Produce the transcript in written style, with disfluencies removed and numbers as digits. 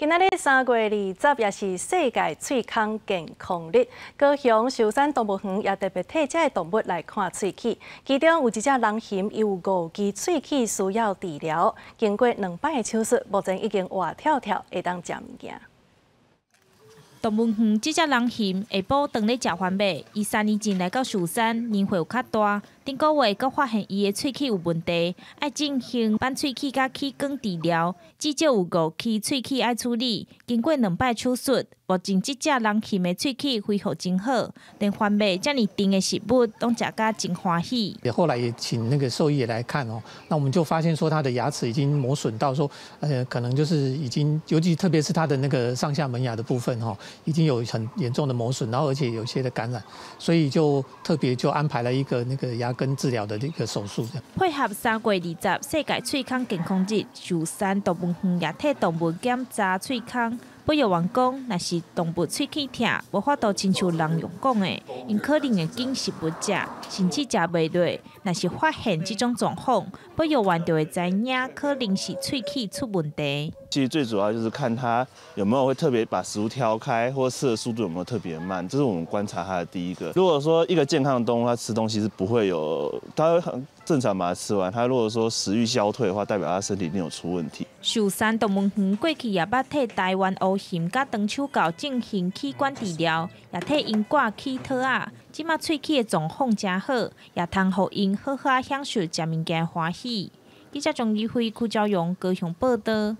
今仔日3月20，也是世界喙空健康日。高雄壽山動物園也特別替這个動物來看喙齒。其中有一隻狼熊，伊有五支喙齒需要治療。經過兩擺的手術，目前已經活跳跳，會當食物件。動物園這隻狼熊下晡當咧食番麥，伊3年前來到壽山，年歲有較大，頂個月閣發現伊的喙齒有問題，愛進行扳喙齒佮起光治療，至少有五支喙齒愛處理。經過兩擺手術，目前這隻狼熊的喙齒恢復真好，連番麥遮爾甜的食物攏食甲真歡喜。後來也請那個獸醫也來看哦，那我們就發現說他的牙齒已經磨損到說，可能就是已經，尤其特別是他的那個上下門牙的部分哈，已經有很嚴重的磨損，然後而且有些的感染，所以就特別就安排了一個那個牙根治療的這個手術。配合3月20世界喙空健康日，壽山動物園也替動物檢查喙空。保育員講，若是動物喙齒疼，無法度親像人樣講的，𪜶可能會揀食物食，甚至食袂落。若是發現這種狀況，保育員就會知影可能是喙齒出問題。其實最主要就是看它有沒有會特別把食物挑開，或吃的速度有沒有特別慢，這是我們觀察它的第一個。如果說一個健康的動物，它吃東西是不會有，它很正常把它吃完。它如果說食慾消退的話，代表它身體一定有出問題。壽山動物園過去也捌替台灣烏熊佮長手猴進行齒冠治療，也替𪜶掛齒套仔。這馬喙齒的狀況誠好，也通予𪜶好好享受食物件的歡喜。記者張怡輝、柯昭榮高雄報道。